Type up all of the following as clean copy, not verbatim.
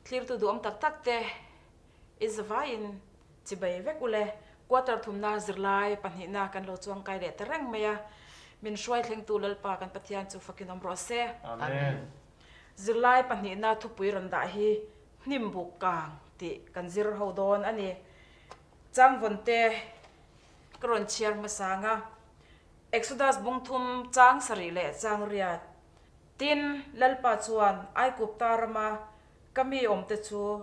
Thlirtu duhawm tak tak te i zavaiin chibai vek ule. Quarter thumna zirlai pahnihna kan lo chuang kai leh ta reng mai a. Min hruai thlengtu Lalpa kan Pathian chu fakin awm rawh se. Amen. Zirlai pahnihna thupui rawn dah hi hnim buk kang tih kan zir ho dawn a ni. Changvawn te ka rawn chhiar hmasa ang a. Exodus bung thum chang sarih leh chang riat. Tin, Lalpa chuan Aigupta rama ka mi awmte chu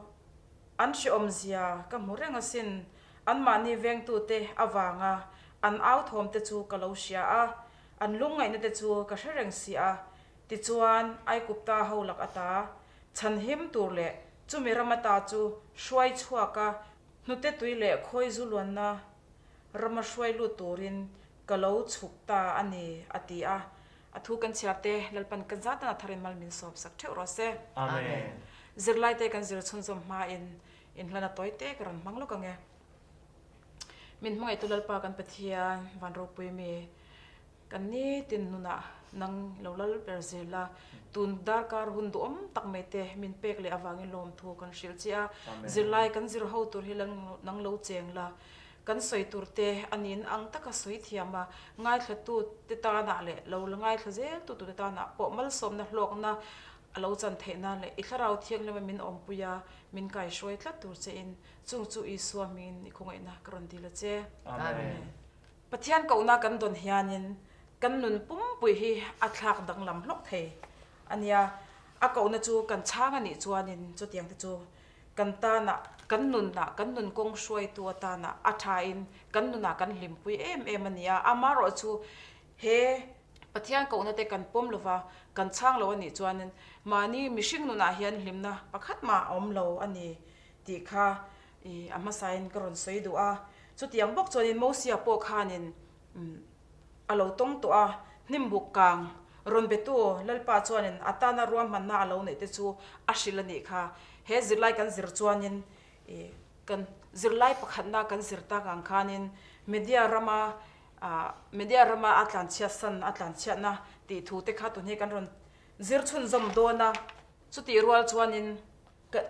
an hrehawmzia ka hmu reng asin, anmahni vengtute avanga an au thawmte chu ka lo hria a, an lungngaihnate chu ka hre reng si a. Tichuan, Aigupta ho lak ata chhanhim tur leh chumi ram ata chu hruai chhuaka hnute tui leh khawi zu luanna rama hruai lut turin ka lo chhuk ta a ni, a ti a. A thu kan chhiar te Lalpan kan zat a tharin mal min sawm sak theuh rawh se. Amen. Zirlai te kan zir chhunzawm hmain inhlana tawi te ka rawn hmang lawk ang e. Min hmangaihtu Lalpa kan Pathian van ropui mi kan nitin nunah nang lo lal ber zel la, tun darkar hun duhawm tak mai te min pek leh avangin lawmthu kan hrilh che a. Zirlai kan zir ho tur hi nang lo cheng la, Kan sawi tur te a nin ang taka sawi thiam a, ngaithlatu te tanah leh lo la ngaithla zel tu tute tanah pawh malsawmna hlawkna a lo chan theih nan leh i thlarau thianghlim a min awmpui a, min kaihruai tlat tur che in chung chu Isua hmingin i khawngaihna ka rawn dil a che. Amen. Pathian kohna kan dawn hianin kan nun pumpui hi a thlak danglam hlawk thei a nia, a kohna chu kan chhang a nih chuanin chutiang te chu Kan tana, kan nunah, kan nun kawng hruaitu atana a thain kan nunah kan hlimpui em em a ni a. Amaherawh chu he Pathian kohna te kan pawm lova, kan chhang lo a nih chuanin mahni mihring nunah hian hlimna pakhat mah a awm lo a ni tih kha i a hmasain ka rawn sawi duh a. Chutiang bawk chuanin Mosia pawh khanin A lo tawng tawh a, hnimbuk kang rawn betu Lalpa chuanin a tana ruahmanna a lo neih te chu a hrilh a nih kha. He zirlai kan zir chuanin i kan zirlai pakhatna kan zir tak ang khanin Media rama Media rama a tlanchhiat san a tlanchhiatna tih thu te kha tun hi kan rawn zir chhunzawm dawn a. Chutih rual chuanin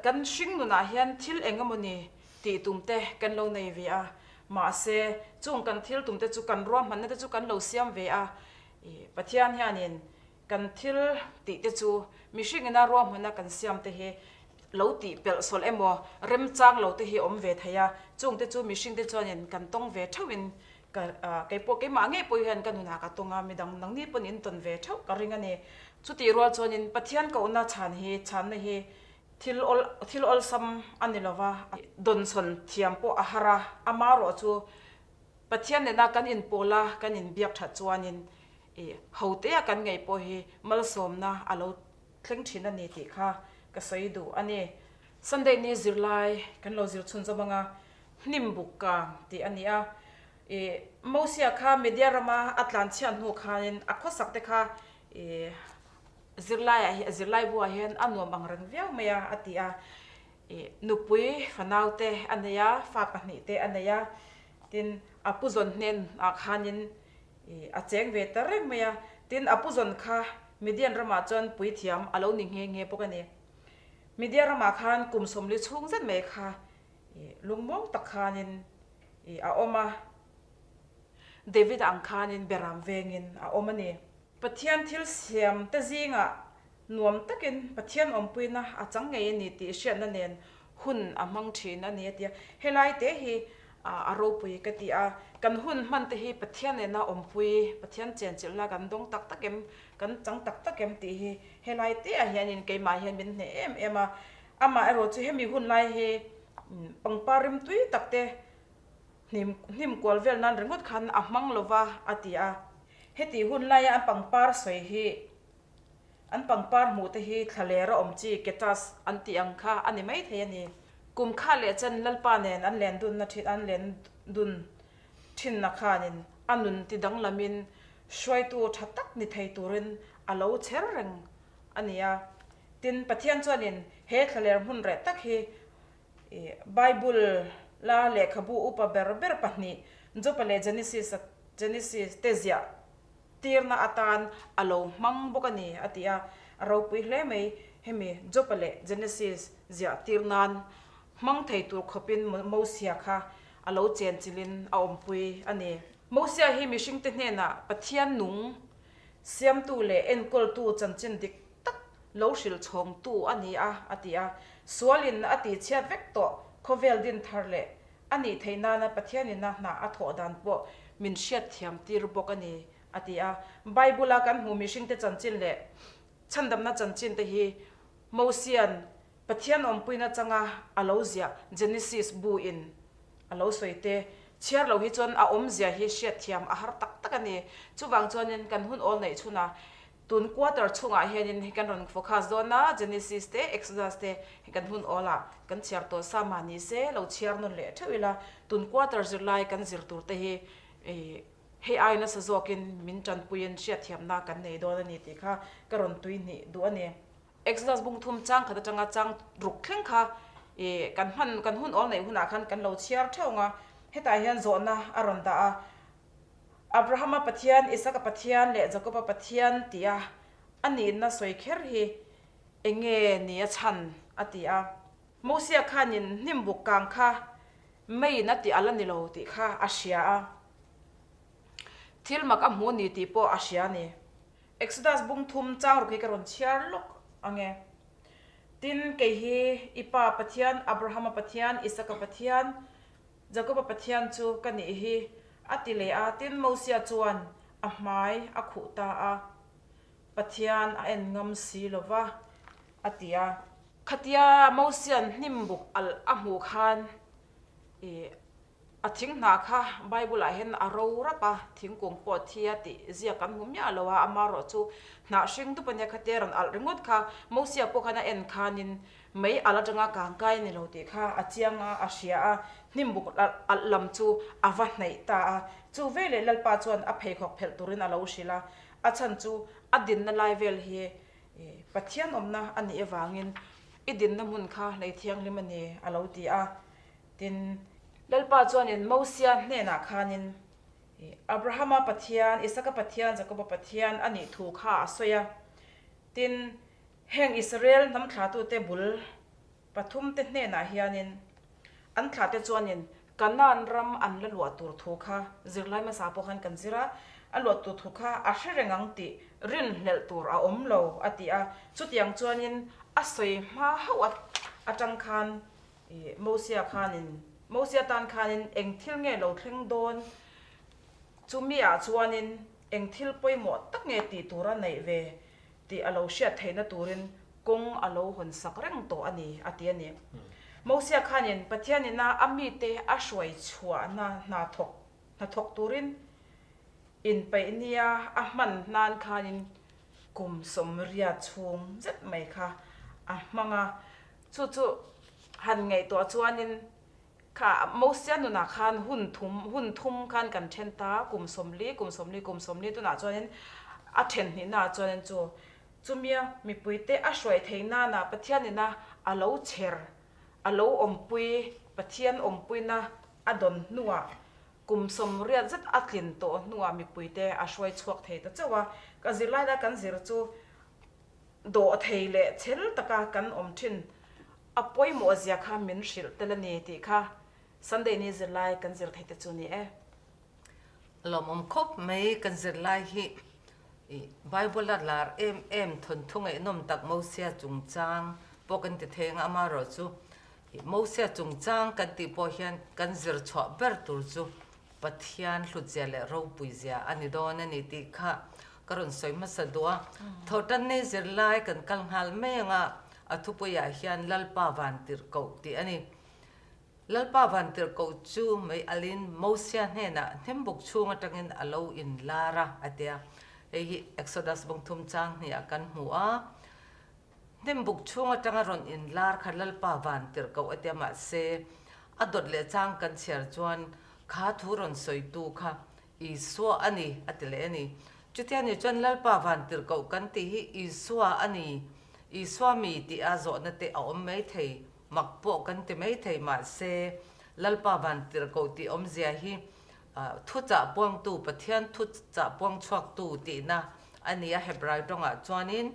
Kan hring nunah hian thil eng emawni tih tum te kan lo nei ve a, mahse chung kan thil tum te chu kan ruahmanna te chu kan lo siam ve a, i Pathian hianin kan thil tih te chu mihring ina ruahmanna kan siam te hi lo tih pelh sawlh emaw remchang lo te hi awm ve thei a, chung te chu mihring te chuanin kan tawng ve theuhin ka keipawh keimah ngei pawh hian ka nunah ka tawng a, midang nangni pawn in tawn ve theuh ka ring a ni. Chutih rual chuanin Pathian kohna chhan hi chhanna hi thil awl thil awlsam a ni lova, dawnchhawn thiam pawh a har a, amarawh chu Pathian nena kan inpawl a, kan inbiak that chuanin ih hotea kan ngaih pawh hi malsawmna a lo thleng thin a ni tih kha ka sawi duh a ni. Sunday ni zirlai kan lo zir chhunzawm ang a, hnim buk kang tih a ni a, ih Mosia kha Media rama a tlanchhiat hnu khanin a khawsak te kha ih zirlaiah hi zirlai buah hian a nuam ang reng viau mai a a ti a, ih nupui fanau te a nei a, fa pahnih te a nei a, tin a pu zawn hnen ah khanin ih a cheng ve ta reng mai a, tin a pu zawn kha Midian ramah chuan puithiam a lo ni nghe nghe bawk a ni. Media ramah khan kum 40 chhung zet mai kha ih lungmuang tak khanin ih a awm a, David ang khanin beram vengin a awm a ni. Pathian thil siam te zingah nuam takin Pathian awmpuina a chang ngei a ni tih hriatna nen hun a hmang thin a ni a ti a. Helai te hi a ropui ka ti a, kan hun hman te hi Pathian nena awmpui, Pathian chenchilhna kan dawng tak tak em, kan chang tak tak em tih hi helai te ah hianin keimah hian min hneh em em a. Amah erawh chu hemi hun lai hi pangpar rimtui tak te hnim hnim kual vel nan ringawt khan a hmang lo va a ti a. Heti hun laia an pangpar sawi hi an pangpar hmuh te hi thlaler a awm chi ketas an tih ang kha a ni mai thei a ni. Kum kha leh chen Lalpa nen an len dunna thin an len dun thinna khanin a nun ti danglamin hruaitu tha tak ni thei turin a lo chher reng a ni a. Tin, Pathian chuanin he thlaler hmun reh tak hi Bible la lehkhabu upa ber ber pahnih, Jopa leh Genesis, Genesis, te ziah tirna atan a lo hmang bawk a ni, a ti a. A ropui hle mai. Hemi Job-a leh Genesis ziah tir nan hmang thei tur khawpin Mosia kha a lo chenchilhin a awmpui a ni. Mosia hi mihringte hnenah Pathian nung siamtu leh enkawltu chanchin dik tak lo hrilh chhawngtu a ni a, a ti a. Sualin a tihchhiat vek tawh khawvel din thar leh a nih theih nana Pathianina hna a thawh dan pawh min hriatthiam tir bawk a ni, a ti a. Bible-a kan hmuh mihringte chanchin leh chhandamna chanchin te hi Mosia'n Pathian awmpuina changa a lo ziah Genesis bu in a lo sawi te chhiar lo hi chuan a awmzia hi hriatthiam a har tak tak a ni. Chuvang chuanin kan hun awl neih chhunah tun quarter chhungah hianin hei kan rawn focus dawn a, Genesis te Exodus te hei kan hun awlah kan chhiar tawh sa mah ni se lo chhiar nawn leh theuh ila tun quarter zirlai kan zir tur te hi hei ai nasa zawkin min tanpuiin hriatthiamna kan nei dawn a ni tih kha ka rawn tui hnih duh a ni. Exodus bung thum chang khat atanga chang ruk thleng kha ih kan hman kan hun awl neih hunah khan kan lo chhiar theuh ang a, hetah hian zawhna a rawn dah a, Abrahama Pathian, Isaka Pathian leh Jakoba Pathian tia a nihna sawi kher hi eng nge ni a chhan a ti a. Mosia khanin hnim buk kang kha meiin a tih a la ni lo tih kha a hria a, thil mak a hmu ni tih pawh a hria a ni. Exodus bung thum chang ruk hi ka rawn chhiar lawk ang e. Tin, kei hi i pa Pathian, Abrahama Pathian, Isaka Pathian, Jakoba Pathian chu ka nih hi, a ti leh a. Tin, Mosia chuan a hmai a khuh ta a, Pathian a en ngam si lo va, a ti a. Khatia Mosia'n hnim buk alh a hmuh khan i A thing hnah kha Bible ah hian a ro rap a, thingkung pawh thi a tih ziak kan hmu miah lo a, amarawh chu hnah hring dup a nia khatia rawn alh ringawt kha Mosia pawh khan a en khanin mei alh atanga kangkai a ni lo tih kha a chiang a, a hria a, hnim buk alh lam chu a va hnaih ta a, chu veleh Lalpa chuan a pheikhawk phelh turin a lo hrilh a, a chhan chu a dinna lai vel hi Pathian awmna a nih avangin i dinna hmun kha lei thianghlim a ni a lo ti a. Tin, Lalpa chuanin Mosia hnenah khanin Abrahama Pathian, Isaka Pathian, Jakoba Pathian a nih thu kha a sawi a. Tin, heng Israel hnam thlahtute bul pathumte hnenah hianin an thlahte chuanin Kanaan ram an la luah tur thu kha zirlai hmasa pawh khan kan zir a, a luah tur thu kha a hre reng ang tih rinhlelh tur a awm lo a ti a. Chutiang chuanin a sawi hma hauh atang khan Ih, Mosia khanin, Mosia tan khanin eng thil nge lo thleng dawn? Chumi ah chuanin eng thil pawimawh tak nge tih tura neih ve tih a lo hriat theihna turin kawng a lo hawn sak reng tawh a ni, a ti a ni. Mosia khanin Pathianina a mite a hruai chhuahna hna thawk, hna thawk turin inpeih nia a hman hnan khanin kum sawmriat chhung zet mai kha a hmang a. Chu chu han ngaihtuah chuanin kha Mosia nunah khan hun thum hun thum khan kan then ta, kum sawmli, kum sawmli, kum sawmli tunah chuanin a then hnihnaah chuanin chu chumia mipuite a hruai theih nana Pathianina a lo chher, a lo awmpui, Pathian awmpuina a dawn hnuah kum sawmriat zet a tlin tawh hnuah mipuite a hruai chhuak thei ta chauh a. Ka zirlaina kan zir chu Dawh thei leh chhel taka kan awm thin a pawimawh zia kha min hrilh tel a ni tih kha Sunday ni zirlai kan zir thei te chu ni e. Lawmawm khawp mai kan zirlai hi Bible a lar em em thawnthu ngaihnawm tak Mosia chungchang pawh kan ti thei ang a, amaherawhchu Mosia chungchang kan tih pawh hian kan zir chhuah ber tur chu Pathian hlutzia leh ropuizia a ni dawn a ni tih kha ka rawn sawi hmasa duh a. Thawhtanni zirlai kan kal nghal mai ang a, a thupuiah hian Lalpa Vantirhkoh tih a ni. Lalpa Vantirhkoh chu mei alin Mosia hnenah hnembuk chhung atangin a lo inlar a, a ti a. Hei hi Exodus bawngthum chang hniah kan hmu a. Hnembuk chhung atanga rawn inlar kha Lalpa Vantirhkoh a tia mahse a dawt leh chang kan chhiar chuan kha thu rawn sawitu kha Isua a ni a ti leh a ni. Chutia ni chuan Lalpa Vantirhkoh kan tih hi Isua a ni, Isua mi tih a zawhna te a awm mai thei, mak pawh kan ti mai thei mahse Lalpa Vantirhkoh tih awmzia hi thuchah puangtu, Pathian thuchah puang chhuaktu tihna a ni a, Hebrai tawngah chuanin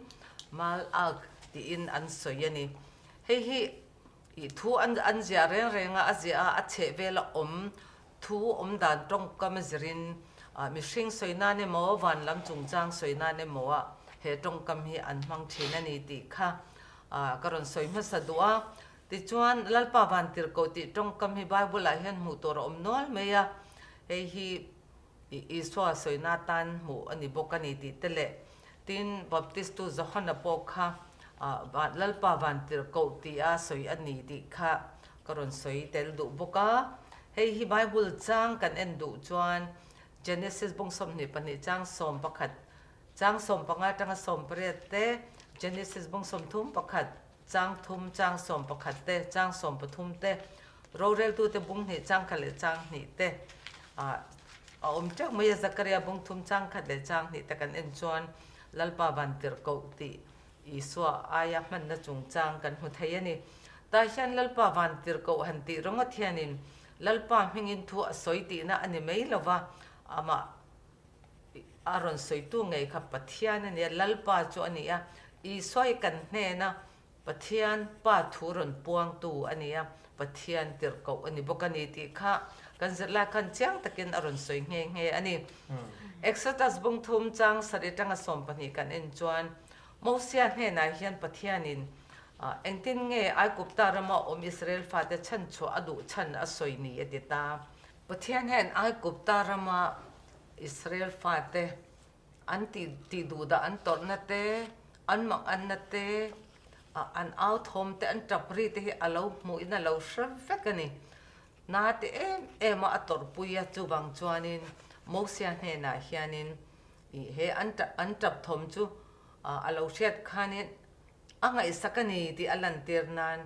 Mal'ak. tiin an sawi a ni. Hei hi ih thu an an ziah reng reng a, a ziah a, a chheh vela awm thu awm dan tawngkam a zirin mihring sawi nan emaw van lam chungchang sawi nan emaw ah he tawngkam hi an hmang thin a ni tih kha ka rawn sawi hmasa duh a. Tichuan Lalpa Vantirhkoh tih tawngkam hi Bible ah hian hmuh tur a awm nual mai a, hei hi Isua sawina atan hmuh a ni bawk a ni tih te leh tin Baptistu Johana pawh kha Lalpa Vantirhkoh tia sawi a ni tih kha ka rawn sawi tel duh bawk a. Hei hi Bible chang kan en duh chuan Genesis bawng 22 chang 11 chang 15 atanga 18 te, Genesis bawng 31 chang thum chang 11 te, chang 13 te, roreltute bung hnih chang khat leh chang hnih te a awm teuh mai a, Zakaria bung thum chang khat leh chang hnih te kan en chuan Lalpa Vantirhkoh tih Isua aia hmanna chungchang kan hmu thei a ni. Tah hian Lalpa Vantirhkoh han tih ringawt hianin Lalpa hmingin thu a sawi tihna a ni mai lo va, amah a rawn sawitu ngei kha Pathian a ni a, Lalpa chu a ni a, Isua hi kan hnena Pathian Pa thu rawn puangtu a ni a, Pathian tirhkoh a ni bawk a ni tih kha kan zirlai khan chiang takin a rawn sawi nghe nghe a ni. Exodus bung thum chang sarih atanga 12 kan en chuan Mosia hnenah hian Pathianin engtin nge Aigupta rama awm Israel fate chhanchhuah a duh chhan a sawi ni a ti ta. Pathian hian Aigupta rama Israel fate an tih tih duh dah an tawrhna te, an mak anna te, an au thawm te, an tap ri te hi a lo hmuhin a lo hre vek a ni. Na ti em em a a tawrhpui a, chuvang chuanin Mosia hnenah hianin ih he an an tap thawm chu a lo hriat khanin a ngaihsak a ni tih a lantir nan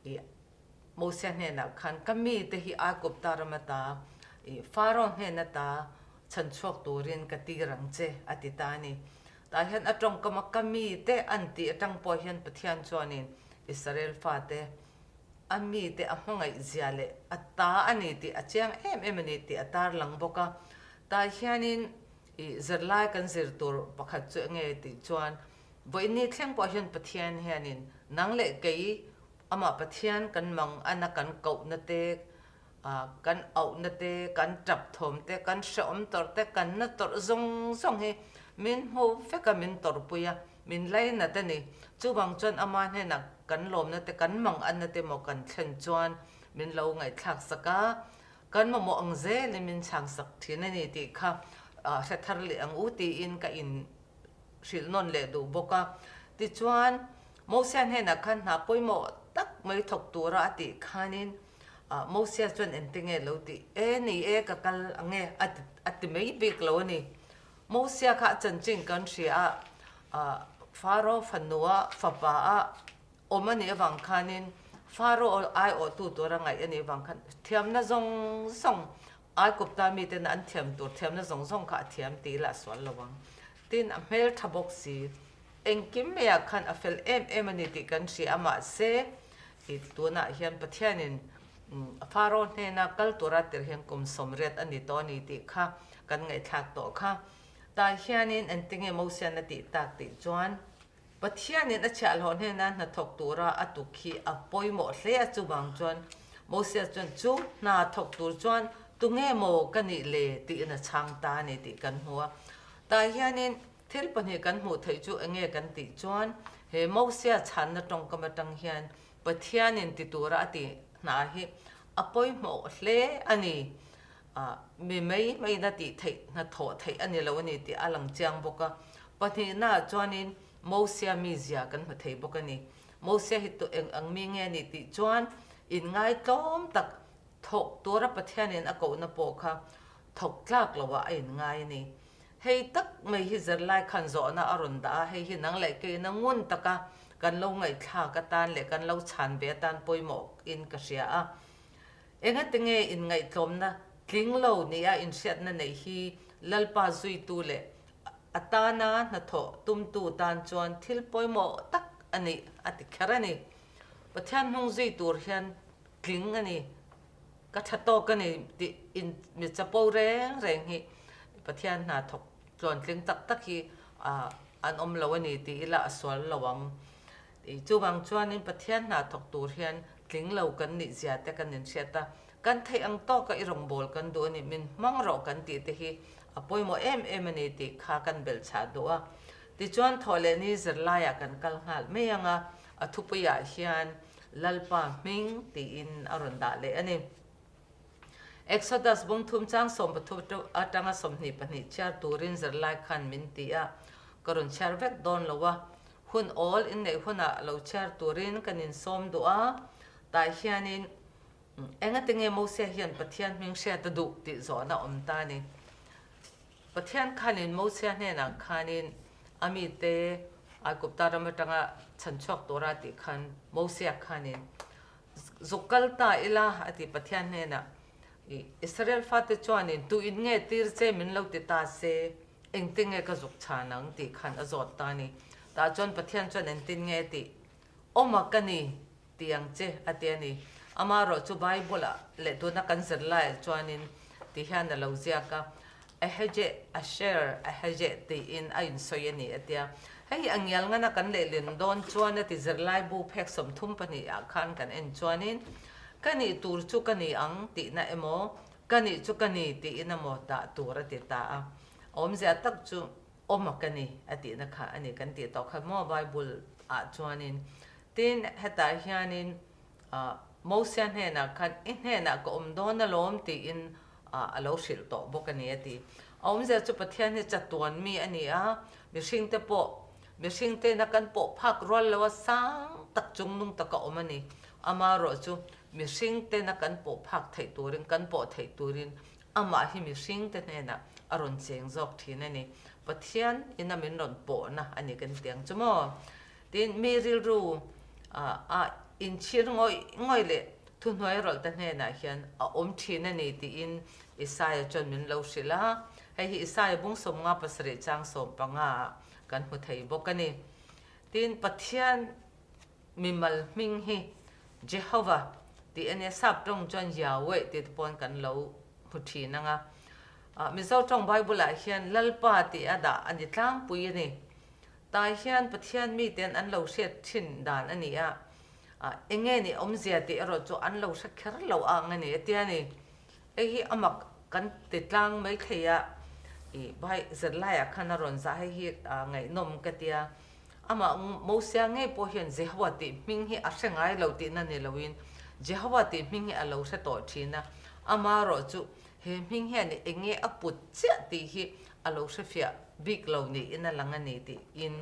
ih Mosia hnenah khan ka mite hi Aigupta ram ata ih Pharaoh hnen ata chhan chhuak turin ka tir ang che a ti ta a ni. Tah hian a tawngkam a ka mite an tih atang pawh hian Pathian chuanin Israel fate a mite a hmangaih zia leh a ta a ni tih a chiang em em a ni tih a tarlang bawk a. Tah hianin ih zirlai kan zir tur pakhat chu enge tih chuan vawiin thleng pawh hian Pathian hianin nang leh kei Amah Pathian kan mang ana kan kohna te, kan auhna te, kan tap thawm te, kan hrehawm tawrh te, kan na tawrh zawng zawng hi min hmu vek a, min tawrhpui a, min lainat a ni. Chuvang chuan ama hnenah kan lawmna te, kan mang anna te maw kan thlen chuan min lo ngaihthlak sak a, kan mamawh ang zelin min chhang sak thin a ni tih kha hre thar leh ang u tiin ka in hrilh nawn leh duh bawk a. Tichuan, Mosia hnenah khan hna pawimawh tak mai thawk tura a tih khanin Mosia chuan engti nge lo tih e ni e ka kal ang e a ti mai bik lo a ni. Mosia kha a chanchin kan hria a, Faro fanua fapa a awm a nih avang khanin Faro aiawhtu tura ngaih a nih avang khan thiamna zawng zawng Aikupta miten an thiam tur thiamna zawng zawng kha a thiam tih ila a sual lo ang. Tin, a hmel tha bawk si. Engkim maiah khan a fel em em a ni tih kan hria a, mahse, i tunah hian Pathianin Pharaoh hnena kal tura tir hian kum 80 a ni tawh a ni tih kha kan ngaihthlak tawh kha. Tah hianin engtinge Mosian a tih tak tih chuan, Pathianin a chhiahhlawh hnena hna thawk tura a tuk hi a pawimawh hle a, chuvang chuan Mosia chuan chu hna thawk tur chuan tunge maw ka nih le tiin a chhang ta a ni tih kan hmu a. Tah hianin thil pahnih kan hmuh theih chu enge kan tih chuan he Mosia chhanna tawngkam atang hian Pathianin ti tura a tih hna hi a pawimawh hle a ni. Mi mai maina tih theih hna thawh theih a ni lo a ni tih a lang chiang bawk a. Pahnihnaah chuanin Mosia mizia kan hmu thei bawk a ni. Mosia hi tu eng ang mi nge a nih tih chuan inngaitlawm tak thawk tura Pathianin a kohna pawh kha thawk tlak loah a inngai a ni. Hei tak mai hi zirlai khan zawhna a rawn dah a, hei hi nang leh keina ngun taka kan lo ngaihthlak atan leh kan lo chhan ve atan pawimawh in ka hria a. Engatinge inngaihtlawmna tling lo nia inhriatna neih hi Lalpa zuitu leh a tana hnathawh tumtu tan chuan thil pawimawh tak a nih a ti kher a ni. Pathian hnung zui tur hian tling a ni, ka tha tawk a ni tih in mi chapo reng reng hi Pathian hna thawk tluantling tak tak hi an awm lo a ni tih ila a sual lo ang. Chuvang chuanin Pathian hna thawk tur hian tling lo kan nih zia te kan inhriat a, kan theih ang tawka i rawngbâwl kan duh a ni, min hmang rawh kan tih te hi a pawimawh em em a ni tih kha kan belhchhah duh a. Tichuan thawhlehni zirlaiah kan kal nghal mai ang a, a thupuiah hian Lalpa hming tiin a rawn dah leh a ni. Exodus bungthum chang 13 atanga 22 chhiar turin zirlai khan min ti a, ka rawn chhiar vek dawn lo a, hun awl inneih hunah lo chhiar turin kan insawm duh a, tah hianin engatinge Mosia hian Pathian hming hriat a duh tih zawhna awm ta a ni. Pathian khanin Mosia hnenah khanin a mite Aigupta ram atanga chhanchhuak tura tih khan Mosia khanin Zuk kal ta ila, a ti Pathian hnenah. I Israel fate chuanin tu in nge tir che min lo ti ta se, engtin nge ka zuk chhan ang tih khan a zawt ta a ni. Tah chuan Pathian chuan engtin nge tih awma ka ni ti ang che a ti a ni. Amaherawh chu Bible-ah leh tuna kan zir laiah chuanin ti hian a lo ziak a, Eheje, Asher, Eheje tiin a insawi a ni a tia. Hei hi a ngial ngana kan lehlin dawn chuan a ti zirlaibu phek 32 ah khan kan en chuanin ka nih tur chu ka ni ang tihna emaw, ka nih chu ka ni tiin emaw dah tur a ti ta a. Awmzia tak chu awma ka ni a tihna kha a ni kan tih tawh kha maw Bible ah chuanin. Tin, hetah hianin Mosia hnenah khan i hnenah ka awm dawn alawm tiin a lo hrilh tawh bawk a ni a ti. A awmzia chu Pathian hi chatuan mi a ni a, mihringte pawh mihringtena kan pawh phak rual lo a sang tak chung nung taka awm a ni. Amaherawh chu mihringtena kan pawh phak theih turin, kan pawh theih turin amah hi mihringte hnenah a rawn cheng zawk thin a ni. Pathian ina min rawn pawhna a ni kan ti ang chu maw? Tin, mi rilru a inchhir ngawih ngawih leh thuhnuai rawlh te hnenah hian a awm thin a ni tiin Isaia chuan min lo hrilh a. Hei hi Isaia bung 57 chang 15 ah kan hmu thei bawk a ni. Tin, Pathian mimal hming hi Jehovah tih a nia, sap tawng chuan Yahweh tih te pawn kan lo hmu thin ang a. Mizo tawng Bible-ah hian Lalpa tih a dah a ni tlangpui a ni. Tah hian Pathian miten an lo hriat thin dan a ni a, eng nge nih awmzia tih erawh chu an lo hre kher lo ang a ni a tia ni. Hei hi a mak kan ti tlang mai thei a, i vai zirlaiah khan a rawn zah hei hi ngaihnawm ka tia. Amah Mosia ngei pawh hian Jehovah tih hming hi a hre ngai lo tihna ni loin Jehovah tih hming hi a lo hre tawh thin a, amaherawh chu he hming hian eng nge a put chiah tih hi a lo hrefiah bik lo niin a lang a ni tiin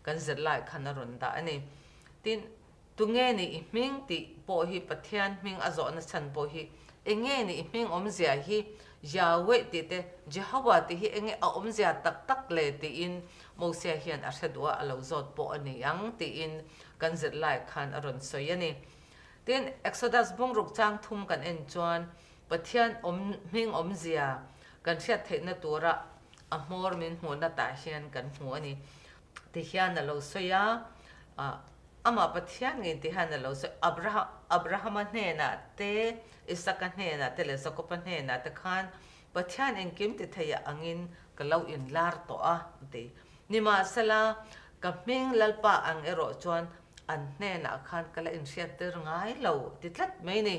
kan zirlai khan a rawn dah a ni. Tin, tunge nih i hming tih pawh hi Pathian hming a zawhna chhan pawh hi enge nih i hming awmzia hi Yahweh tih te Jehovah tih hi enge a awmzia tak tak le tiin Mosia hian a hre duh a, a lo zawt pawh a ni ang tiin kan zirlai khan a rawn sawi a ni. Tin, Exodus bungruk chang thum kan en chuan Pathian awm hming awmzia kan hriat theihna tura a hmawr min hmuhna tah hian kan hmu a ni. Ti hian a lo sawi a, amah Pathian ngei ti hian a lo sawi a, Abrahama hnenah te, Isaka hnenah te leh Jakoba hnenah te khan Pathian engkim ti theiah angin ka lo inlar tawh a, a ti. Nimahsela, ka hming Lalpa ang erawh chuan an hnenah khan ka la inhriattir ngai lo, ti tlat mai ni.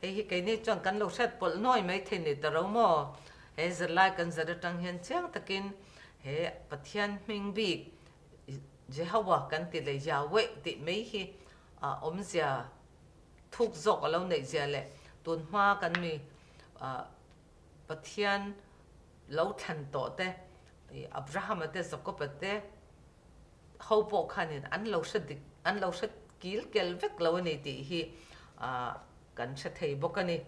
Hei hi keini chuan kan lo hriat pawlh nuai mai thei ni ta ro maw? He zirlai kan zir atang hian chiang takin he Pathian hming bik Jehovah kan ti leh Yahweh tih mai hi a awmzia thuk zawk a lo neih zia leh tun hma kan mi Pathian lo thlan tawh te Abrahama te Jakoba te ho pawh khanin an lo hre dik, an lo hre kil kel vek lo a ni tih hi kan hre thei bawk a ni.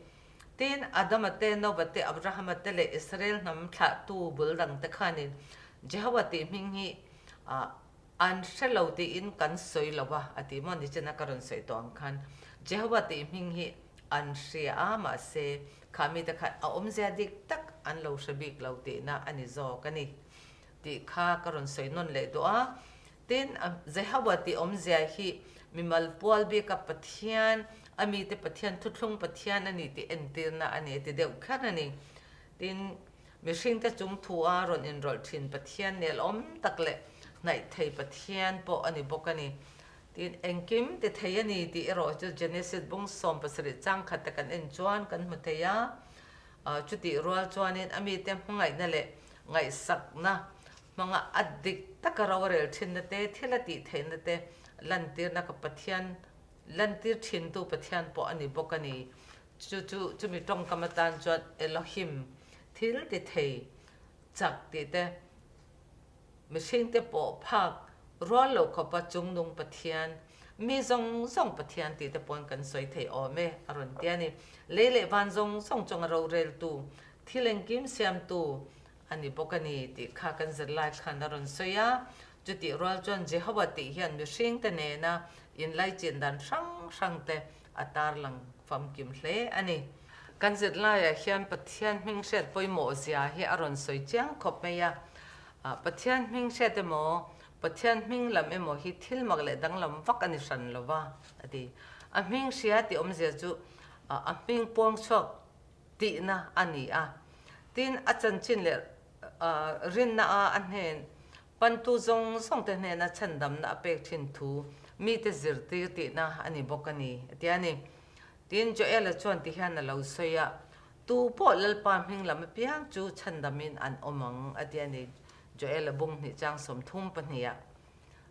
Tin, Adama te, Nova te, Abrahama te leh Israel hnam thlahtu bul dang te khanin Jehovah tih hming hi an hre lo tiin kan sawi lo a, a ti maw? Nichina ka rawn sawi tawh ang khan Jehovah tih hming hi an hria a, mahse kha mite khan a awmzia dik tak an lo hre bik lo tihna a ni zawk a ni. Tih kha ka rawn sawi nawn leh duh a. Tin, Jehovah tih awmzia hi mimal pual bika Pathian, a mite Pathian, thuthlung Pathian a ni tih entirna a ni a ti deuh kher a ni. Tin, mihringte chung thu a rawn inrawlh thin Pathian nelawm tak leh hnaih thei Pathian pawh a ni bawk a ni. Tin, engkim ti thei a ni tih erawh chu Genesis bung 17 chang khat te kan en chuan kan hmu thei a. Chutih rual chuanin a mite hmangaihna leh ngaihsakna hmanga a dik taka ro a rel thinna te, thil a tih theihna te lantirna ka Pathian lantir thintu Pathian pawh a ni bawk a ni. Chu chu chumi tawngkam atan chuan Elohim, thil ti thei chak tih te, Mihringte pawh phak rual lo khawpa chungnung Pathian, mi zawng zawng Pathian tih te pawn kan sawi thei awm e, a rawn ti a ni. Lei leh van zawng zawng chunga roreltu, thil engkim siamtu a ni bawk a ni tih kha kan zirlai khan a rawn sawi a. Chutih rual chuan Jehovah tih hian mihringte nena inlaichin dan hrang hrangte a tarlang famkim hle a ni. Kan zirlaiah hian Pathian hming hriat pawimawh zia hi a rawn sawi chiang khawp mai a. Pathian hming hriat emaw, Pathian hming lam emaw hi thil mak leh danglam vak a ni hran lo va, a ti. A hming hria tih awmzia chu a hming puang chhuak tihna a ni a. Tin, a chanchin leh rinna a a hnen Pantu zawng zawng te hnena chhandamna a pek thin thu mite zirtir tihna a ni bawk a ni, a ti a ni. Tin, Joel-a chuan ti hian a lo sawi a, Tu pawh Lalpa hming lam apiang chu chhandamin an awm ang, a ti a ni, Joel-a bung hnih chang 32 ah.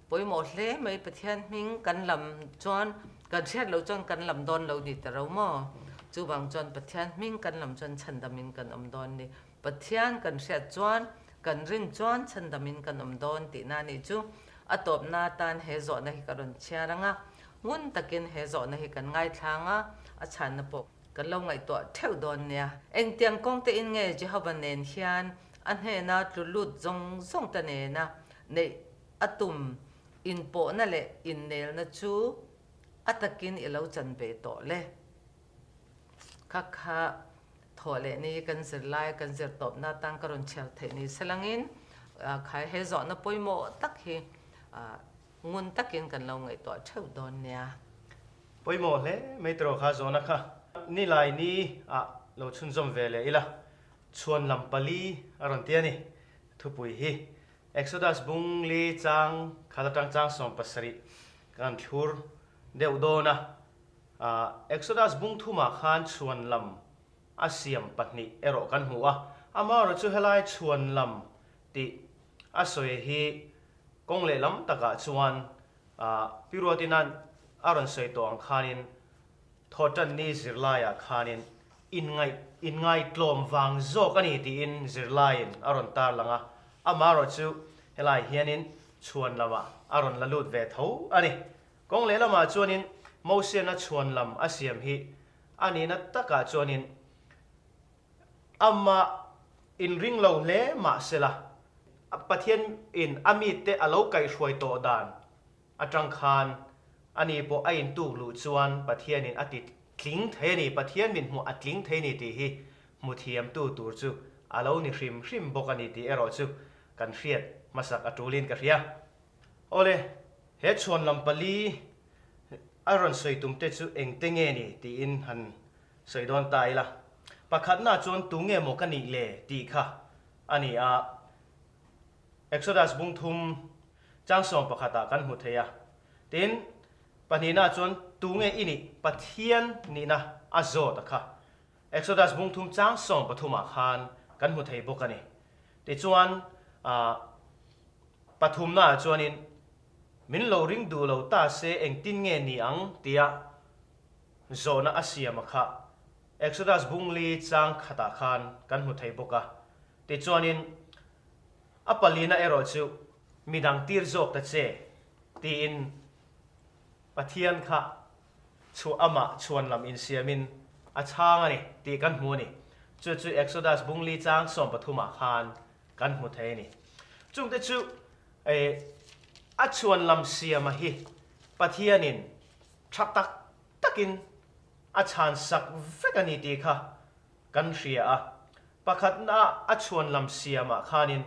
Pawimawh hle mai Pathian hming kan lam chuan kan hriat loh chuan kan lam dawn lo ni ta ro maw? Chuvang chuan Pathian hming kan lam chuan chhandamin kan awm dawn ni. Pathian kan hriat chuan kan rin chuan chhandamin kan awm dawn tihna a nih chu. A tawpna atan he zawhna hi ka rawn chhiar ang a, ngun takin he zawhna hi kan ngaithlang a, a chhanna pawh kan lo ngaihtuah theuh dawn nia. Engtiang kawng tein nge Jehovah nen hian a hnena tlu lut zawng zawng te nena neih a tum inpawhna leh innelna chu a takin i lo chan ve tawh le? Kha kha thawh leh ni kan zir lai kan zir tawpna atan ka rawn chhiar theih ni selangin khai he zawhna pawimawh tak hi ngun takin kan lo ngaihtuah theuh dawn nia. Pawimawh hle mai tiraw kha zawhna kha. Nilai ni ah lo chhunzawm ve leh ila chhuan lam pali a rawn ti a ni. Thupui hi Exodus bung li chang khat atang chang 70 kan thlur deuh dawn a. Exodus bung thumah khan chhuan lam a siam pahnih erawh kan hmu a, amaherawh chu helai chhuan lam tih a sawi hi kawng leh lam takah chuan Pi Ruatina'n a rawn sawi tawh ang khanin Thawhtanni zirlaiah khanin inngaih inngaitlawm vang zawk a ni tiin zirlaiin a rawn tarlang a, amaherawh chu helai hianin chhuan lamah a rawn la lut ve tho a ni. Kawng lehlamah chuanin Mosiana chhuan lam a siam hi a nihna takah chuanin amah inring lo hle mah sela, Pathian in a mite a lo kaihhruai tawh dan atang khan ani pawh a intuk luh chuan Pathianin a ti tling thei a ni, Pathian min hmuh a tling thei a ni tih hi hmu thiamtu tur chu a lo ni hrim hrim bawk a ni tih erawh chu kan hriat hmasak a tulin ka hria. Awle, he chhuan lam pali a rawn sawi tum te chu engte nge ni tiin han sawi dawn ta ila. Pakhatna chuan tu nge maw ka nih le tih kha a ni a. Exodus bung thum chang 11 ah kan hmu thei a. Tin, pahnihna chuan tu nge i nih Pathian nihna a zawt a kha. Exodus bung thum chang 13 ah khan kan hmu thei bawk a ni. Tichuan, ah. Pathumnaah chuanin, Min lo ring duh lo ta se engtin nge ni ang? tia zawhna a siam a kha. Exodus bung li chang khatah khan kan hmu thei bawk a. Tichuanin, A palina erawh chu midang tir zawk ta che, tiin Pathian kha chhuah amah chhuan lam insiamin a chhang a ni tih kan hmu a ni. Chu chu Exodus bung li chang 13 ah khan kan hmu thei a ni. Chungte chu a chhuan lam siama hi Pathianin tha tak takin a chhan sak vek a ni tih kha kan hria a. Pakhatna a chhuan lam siamah khanin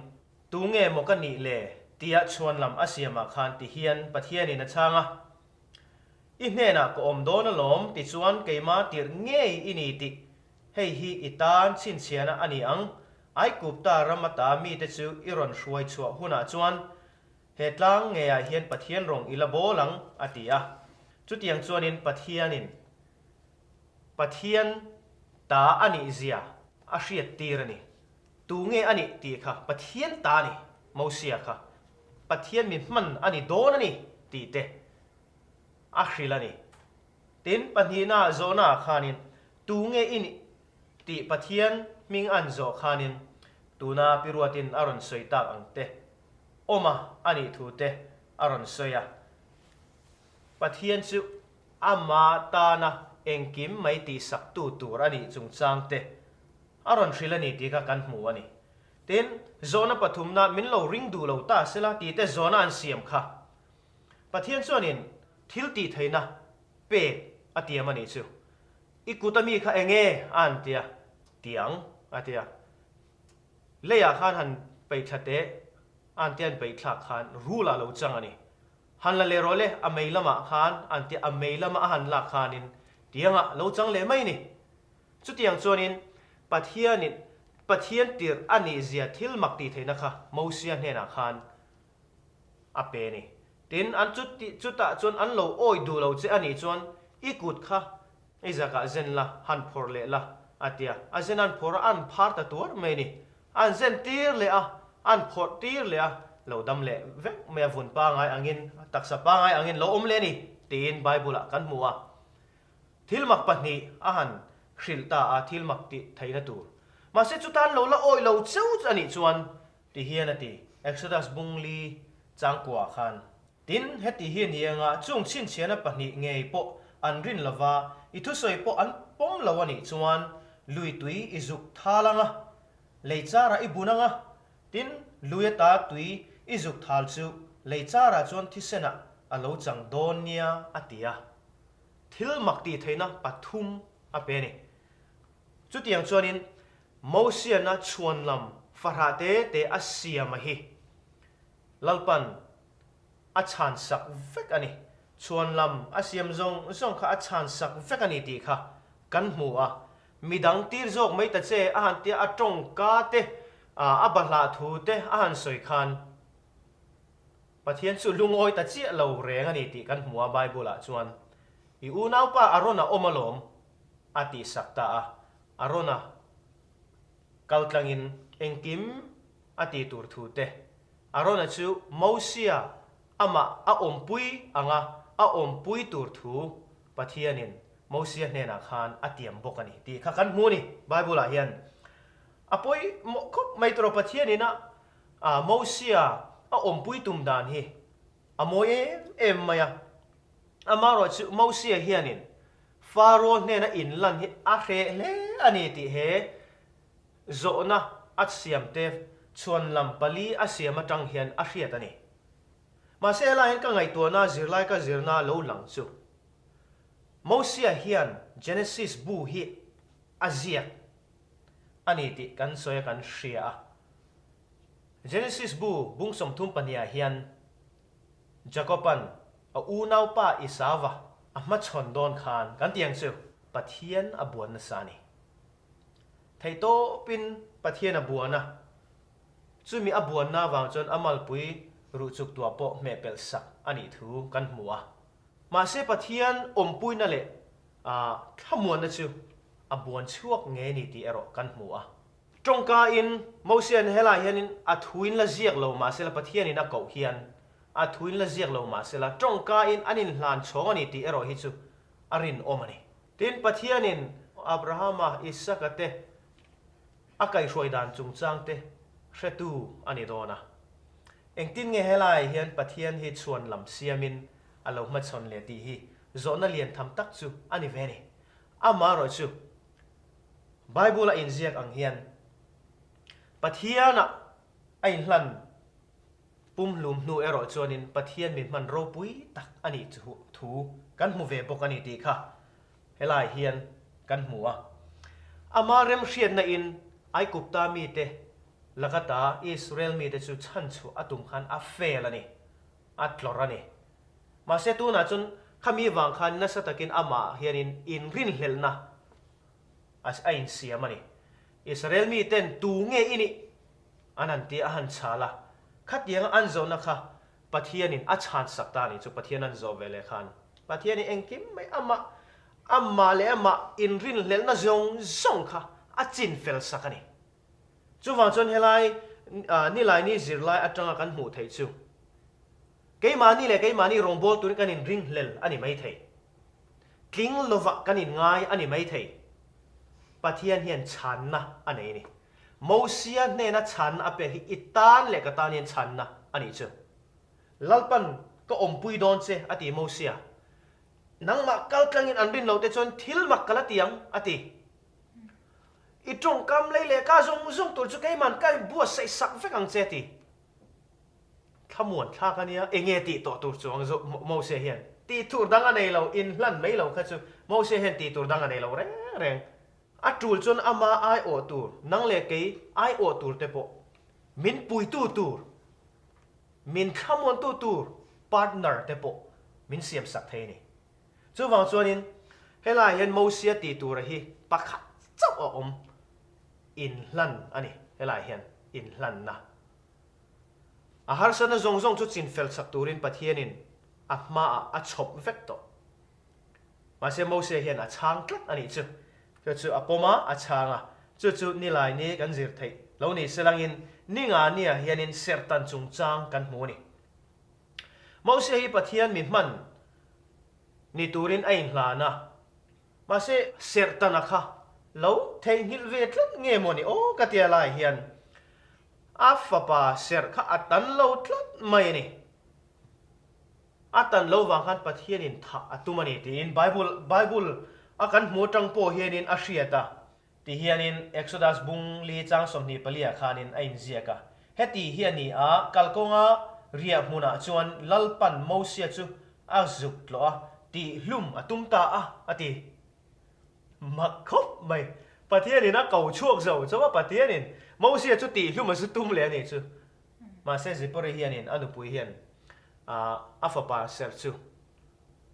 tu nge maw ka nih le tia chhuan lam a siamah khan ti hian Pathianin a chhang a. I hnenah ka awm dawn alawm tichuan keima tirh ngei i ni tih Hei hi i tan chhinchhiahna a ni ang. Aikupta ram ata mite chu i rawn hruai chhuah hunah chuan. He tlang ngeiah hian Pathian rawng i la bawl ang, a ti a. Chutiang chuanin Pathianin Pathian ta a nih zia a hriat tir a ni. Tu nge a nih tih kha Pathian ta a ni, Mosia kha Pathian mi hman a ni dawn a ni tih te a hrilh a ni. Tin, pahnihna zawhnaah khanin tu nge i nih tih Pathian hming an zawh khanin tuna Pi Ruatin a rawn sawi tak ang te awma a nih thu te a rawn sawi a. Pathian chu ama tana engkim mai tihsaktu tur a nih chungchang te a rawn hrilh a ni tih kha kan hmu a ni. Tin, zawhna pathumna min lo ring duh lo ta sela tih te zawhna an siam kha. Pathian chuanin thil tih theihna pek a tiam a nih chu. I kut a mi kha eng nge a an tia? Tiang a tia. Leiah khan han peih thla teh a an tia an peih thlak khan rul ah lo chang a ni. Han la leh rawh le a mei lamah khan an tia a mei lama a han lak khanin tiangah lo chang leh mai ni. Chutiang chuanin Pathianin Pathian tirh a nihzia thil mak tih theihna kha Mosia hnenah khan a pe a ni. Tin, an chu tih chutah chuan an lo awih duh lo che a nih chuan i kut kha i zakah zen la, han phawrh leh la, a ti a. A zen an phawrh a, an phar ta tuar mai a ni. An zen tir leh a, an phawrh tir leh a, lo dam leh vek mai a, vun pangai angin, taksa pangai angin lo awm leh a ni, tiin Bible-ah kan hmu a. Thil mak pahnih a han hrilh ta a, thil mak tih theihna tur. Mahse chutan lo la awih lo cheu a nih chuan Ti hian a ti, Exodus bungli changkua khan. Tin, heti hi ni anga chung chhinchhiahna pahnih ngei pawh an rin lova, i thusawi pawh an pawm lo a nih chuan lui tui i zuk thal anga, lei charah i bun anga, tin, lui ata tui i zuk thal chu lei charah chuan thisenah a lo chang dawn nia a ti a. Thil mak tih theihna pathum a pe a ni. Chutiang chuanin Mosiana chhuanlam fahrah te te a siam a hi Lalpan a chhan sak vek a ni. Chhuanlam a siam zawng zawng kha a chhan sak vek a ni tih kha kan hmu a. Midang tir zawk mai ta che a han tia a tawngka te a bahlah thu te a han sawi khan Pathian chu lungawi ta chiah lo reng a ni tih kan hmu a Bible ah chuan i unaupa Arona awm alawm a tih sak ta a. Arona kal tlangin engkim a ti tur thu te, Arona chu Mosia amah a awmpui anga a awmpui tur thu Pathianin Mosia hnenah khan a tiam bawk a ni tih kha kan hmu a ni. Bible-ah hian a pawimawh khawp mai tawh Pathianin a Mosia a awmpui tum dan hi a mawi em em mai a. Amaherawhchu Mosia hianin Faro hnena inlan hi a hreh hle a ni tih he zawhna a siamte chhuanlam pali a siam atang hian a hriat a ni. Mahse helai hian ka ngaihtuahna zirlai ka zirna lo lang chu Mosia hian Genesis bu hi a ziak a ni tih kan sawi a kan hria a. Genesis bu bung 32 ah hian Jakoban a unaupa Esauva a hmachhawn dawn khan kan ti ang chu, Pathian a buan nasa a ni. Theihtawpin Pathian a buan a, chumi a buanna avang chuan a malpui ruhchuk tuah pawh hmehpelh sak a nih thu kan hmu a. Mahse Pathian awmpuina leh thlamuanna chu a buan chhuak ngei a ni tih erawh kan hmu a. Tawngkain Mosia'n helai hianin a thuin la ziak lo mahsela Pathianin a koh hian a thuin la ziak lo mahsela tawngkain an inhlan chhawng a ni tih erawh hi chu a rinawm a ni. Tin, Pathianin Abrahama, Isaka te a kaihhruai dan chungchang te hretu a ni dawn a. Engtin nge helai hian Pathian hi chhuan lam siamin a lo hmachhawn leh tih hi zawhna lian tham tak chu a ni ve a ni. Amaherawhchu, Bible a inziak ang hian Pathianah a inhlan pumhlum hnu erawh chuanin Pathian min hman ropui tak a nih thu kan hmu ve bawk a ni tih kha helai hian kan hmu a. Ama remhriatna in Aigupta mite lakata Israel mite chu chhanchhuah a tum khan a fail a ni, a tlawrh a ni. Mahse tunah chuan khami vang khan nasa takin amah hianin inrinhlelhna a insiam a ni. Israel miten tu nge i nih? An han ti a, a han chhal a. Khatianga an zawhna kha. Pathianin a chhansak ta a nih chu Pathian an zawh ve leh khan Pathianin engkim mai amah amah leh amah inrinhlelhna zawng zawng kha a chinfel sak a ni. Chuvang chuan helai Nilaini zirlai atanga kan hmuh theih chu keimahni leh keimahni rawngbâwl turin kan inringhlel a ni maithei. Tling lovah kan inngai a ni maithei. Pathian hian chhanna a nei a ni. Mosia hnena chhanna a pek hi i tan leh ka tan hian chhanna a nih chu. Lalpan ka awmpui dawn che a ti Mosia. Nangmah kal tlangin an rin loh te chuan thil mak ka la ti ang a ti. I tawngkam lei leh ka zawng zawng tur chu keiman ka inbuatsaih sak vek ang che a ti. Thlamuan thlak a nia, enge tih tawh tur chuang zawk Mose hian tih tur dang a nei lo, inhlan mai lo kha chu Mose hian tih tur dang a nei lo reng reng. A tul chuan ama aiawh tur, nang leh kei aiawh tur te pawh min puitu tur, min thlamuantu tur partner te pawh min siam sak thei a ni. Chuvang chuanin helaiah hian Mosia tih tura hi pakhat chauh a awm, inhlan a ni, helaiah hian inhlanna. A harsatna zawng zawng chu chinfel chak turin Pathianin a hmaah a chhawp vek tawh. Mahse Mose hian a chhang tlat a nih chu. Chu chu a pawm a, a chhang a. Chu chu nilai ni kan zir theih lo ni selangin ni nga nia hianin serhtan chungchang kan hmu a ni. Mose hi Pathian mi hman ni turin a inhlan a. Mahse serhtana kha lo theihnghilh ve tlat nge maw ni aw ka tia lai hian A fapa serh kha a tan lo tlat mai a ni. A tan lo vang khan Pathianin thah a tum a ni tiin Bible Bible a kan hmu atang pawh hianin a hriat a. Ti hianin Exodus bung li chang 24 ah khanin a inziak a. Heti hi a ni a, kalkawnga riah hmunah chuan Lalpan Mosia chu a zuk tlawh a, tihhlum a tum ta a, a ti. Mak khawp mai. Pathianin a ko chhuak zo chauh a, Pathianin Mosia chu tihhlum a zu tum leh a nih chu. Mahse Zipporah hianin a nupui hian a fapa serh chu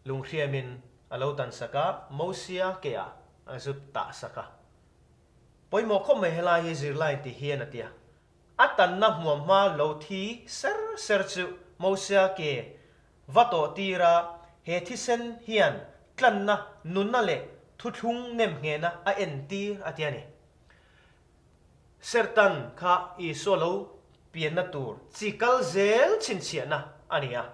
lunghriamin a lo tan sak a, Mosia ke ah a zu tah sak a. Pawimawh khawp mai helai hi zirlai ti hian a ti a. A tanna hmuamhma lo thi ser ser chu Mosia ke Va tawh tira he thisen hian tlanna, nunna leh thuthlung nem nghehna a entir a ti a ni. Sertan kha Isua lo pianna tur chi kal zel chhinchhiahna a ni a.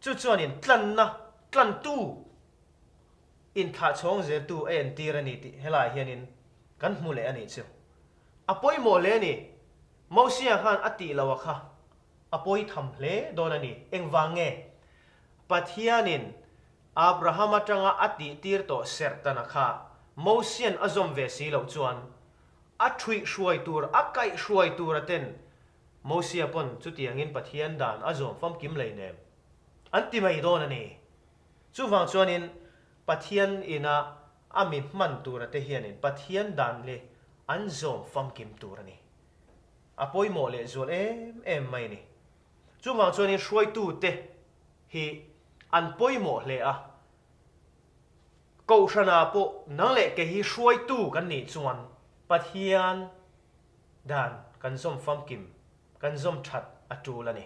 Chu chuanin tlanna, tlantu, inthlahchhawng zeltu a entir a ni tih helaiah hianin kan hmu leh a nih chu. A pawimawh hle a ni. Mosia khan a tih loh a kha A pawi tham hle dawn a ni. Engvang nge? Pathianin Abraham atanga a tihtir tawh serhtana kha Mosian a zawm ve si loh chuan a thuih hruai tur, a kaih hruai tur a ten Mosia pawn chutiangin Pathian dan a zawm famkim lei nem an ti mai dawn a ni. Chuvang chuanin Pathian ina a mi hman tura te hianin Pathian dan leh an zawm famkim tur a ni. A pawimawh leh zual em em mai a ni. Chuvang chuanin hruaitute hi an pawimawh hle a, Kohhranah pawh nang leh kei hi hruaitu kan nih chuan Pathian dan kan zawm famkim, kan zawm that a tul a ni.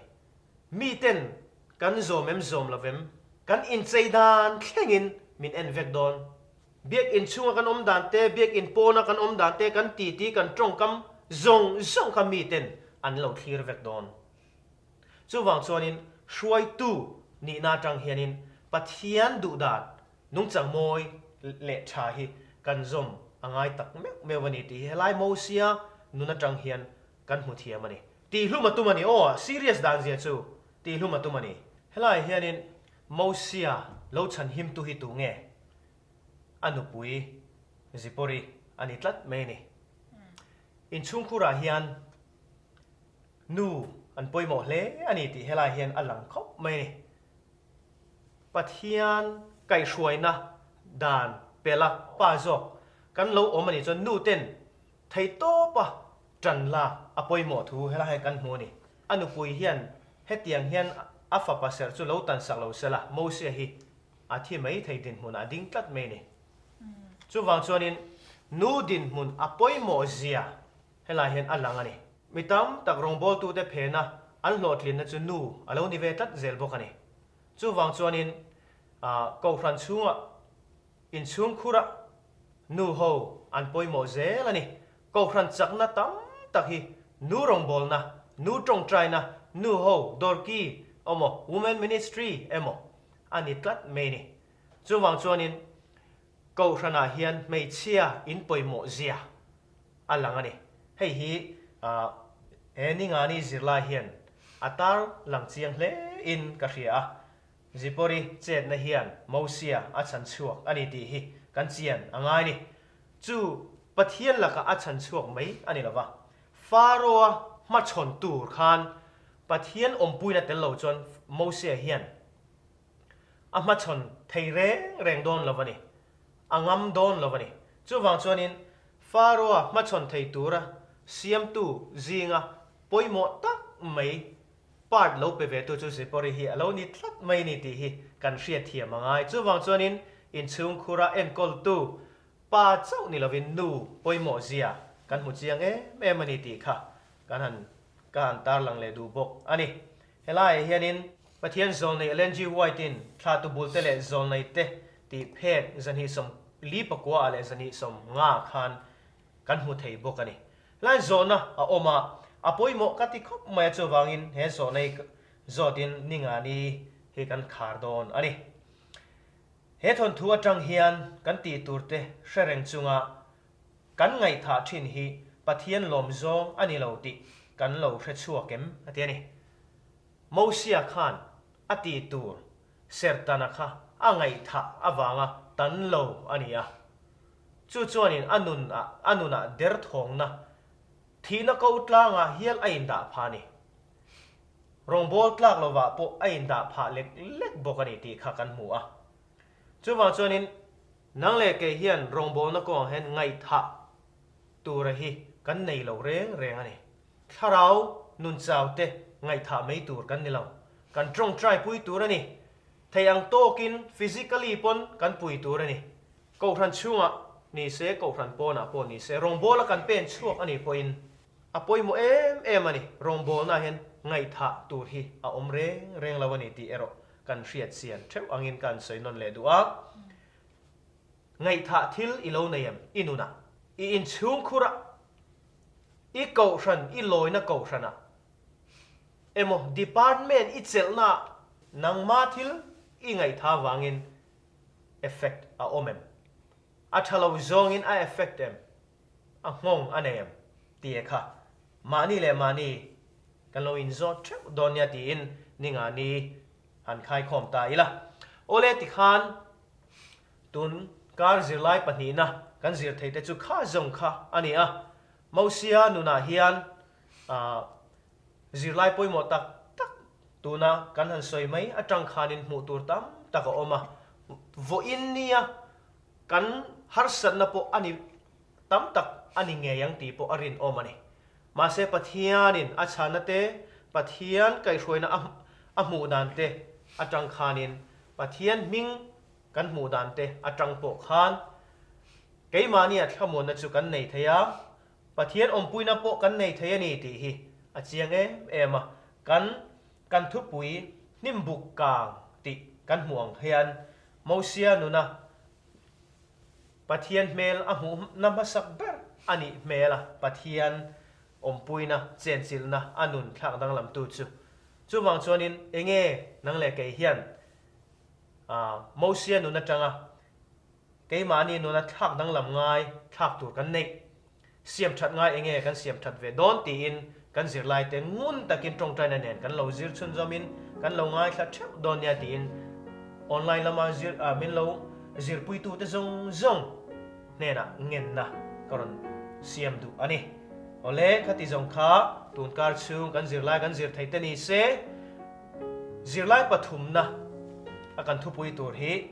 Miten kan zawm em zawm lovem, kan inchei dan thlengin min en vek dawn. Biakinn chhunga kan awm dan te, biakinn pawna kan awm dan te, kan titi, kan tawngkam zawng zawng kha miten an lo thlir vek dawn. Chuvang chuanin hruaitu nihna atang hianin Pathian duhdan nungchang mawi leh tha hi kan zawm a ngai tak meuh meuh a ni tih hi helai Mosia nun atang hian kan hmu thiam a ni. Tihhlum a tum a ni. Aw, serious dan zia chu tihhlum a tum a ni. Helaiah hianin Mosia lo chhanhimtu hi tu nge? A nupui Zipori a ni tlat mai a ni. Inchhungkhurah hian nu an pawimawh hle a ni tih helaiah hian a lang khawp mai a ni. Pathian kaihhruaina dan pela pa zawk kan lo awm a nih chuan nu ten Theihtawpa ṭan lak a pawimawh thu helai hian kan hmu a ni. A nupui hian hetiang hian a fapa serh chu lo tan sak lo sela, Mosia hi a thi mai thei dinhmunah a ding tlat mai a ni. Chuvang chuanin nu dinhmun a pawimawh zia helai hian a lang a ni. Mi tam tak rawngbawltute phena. an hlawhtlinna chu nu a lo ni ve tlat zel bawk a ni. Chuvang chuanin Kohhran chhungah inchhungkhura nu ho an pawimawh zel a ni. Kohhran chakna tam tak hi nu rawngbawlna, nu tawngtaina, nu ho dawrki emaw Women Ministry emaw a ni tlat mai a ni. Chuvang chuanin Kohhranah hian hmeichhia in pawimawh zia a lang a ni. Hei hi he Ningani zirlai hian a tar lang chiang hle in ka hria a, Zipori chetna hian Mosia a chhan chhuak a ni tih hi kan chian a ngai ni. Chu Pathian lakah a chhan chhuak mai a ni lova, Pharaoh-a hmachhawn tur khan Pathian awmpuina tel lo chuan Mosia hian a hmachhawn thei reng reng dawn lo a ni. A ngam dawn lo a ni. Chuvang chuanin Pharaoh-a hmachhawn thei tura siamtu zinga pawimawh tak mai part lo pe ve tu chu Zipori hi a lo ni tlat mai ni tih hi kan hriatthiam a ngai. Chuvang chuanin inchhungkhura enkawltu pa chauh ni lovin nu pawimawh zia kan hmu chiang em em a ni tih kha kan han ka han tarlang leh duh bawk a ni. Helaiah hianin Pathian zawlnei Ellen G. White-in thlahtu bulte leh zawlneite tih phek 244 ah leh 250 khan kan hmu thei bawk a ni. Helai zawhna a awm a, a pawimawh ka ti khawp mai a chuvangin he zawhna hi zawtin Ningani hi kan khar dawn a ni. He thawnthu atang hian kan tih turte hre reng chunga kan ngaihthah thin hi Pathian lawm zawng a ni lo tih kan lo hre chhuak em a ti a ni. Mosia khan a tih tur Sertana kha a ngaihthah avanga tan lo a ni a. Chu chuanin a nun ah a nunah derthawngna thihna ko tlangah hial a indah phah a ni. Rawngbawl tlak lovah pawh a indah phah lek lek bawk a ni tih kha kan hmu a. Chuvang chuanin nang leh kei hian rawngbawlna kawngah hian ngaihthah tura hi kan nei lo reng reng a ni. Thlarau nun chau te ngaihthah mai tur kan ni lo. Kan tawngtai pui tur a ni. Thei ang tawkin physically pawn kan pui tur a ni. Kohhran chhungah ni se, kohhran pawnah pawh ni se, rawngbawla kan pen chhuak a nih pawhin a pawimawh em em a ni. Rawngbawlnaah hian ngaihthah tur hi a awm reng reng lo a ni tih erawh kan hriat chian theuh angin ka han sawi nawn leh duh a. Ngaihthah thil i lo nei em? I nunah, i inchhungkhurah, i kohhran, i lawina kohhranah emaw department i chelhnaah nangma thil i ngaihthah avangin effect a awm em? A tha lo zawngin a effect em? A nghawng a nei em? Tih kha mahni leh mahni kan lo inzawt theuh dawn nia tiin Ningani han khaikhawm ta ila. Awle tikhan tun kar zirlai pahnihna kan zir theih te chu kha zawng kha a ni a. Mosia nunah hian ah Zirlai pawimawh tak tak tuna kan han sawi mai atang khanin hmuh tur tam tak a awm a, vawiin nia kan harsatna pawh a ni tam tak a ni ngei ang tih pawh a rinawm a ni. Mahse Pathianin a chhanna te, Pathian kaihhruaina a hmuh dan te atang khanin Pathian hming kan hmuh dan te atang pawh khan keimahnia thlamuanna chu kan nei thei a, Pathian awmpuina pawh kan nei thei a ni tih hi a chiang em em a, kan kan thupui hnimbuk kang tih kan hmuh ang hian Mosia nuna Pathian hmel a hmuhna hmasak ber a nih hmel a, Pathian awmpuina chenchilhna a nun thlak danglamtu chu. Chuvang chuanin enge nang leh kei hian Mosia nun atanga Keimahni nuna thlak danglam ngai thlak tur kan neih. Siam that ngai enge kan siam that ve dawn tiin kan zirlaite ngun takin tawngtaina nen kan lo zir chhunzawmin kan lo ngaithla theuh dawn nia tiin online lama zir min lo zirpuitute zawng zawng hnenah ngenna ka rawn siam duh a ni. Awle, khati zawng kha tunkar chhung kan zirlai kan zir theite ni se zirlai pathumna a kan thupui tur hi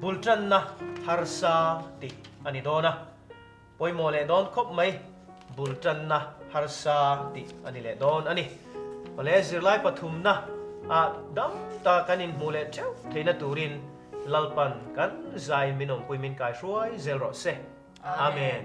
Bul tanna harsa tih a ni dawn a, pawimawh leh dawn khawp mai, bul tanna harsa tih a ni leh dawn a ni. Awle zirlai pathumna ah dam ta kan inhmuh leh theuh theihna turin Lalpan kan zaiin min awmpui min kaihruai zel rawh se. Amen.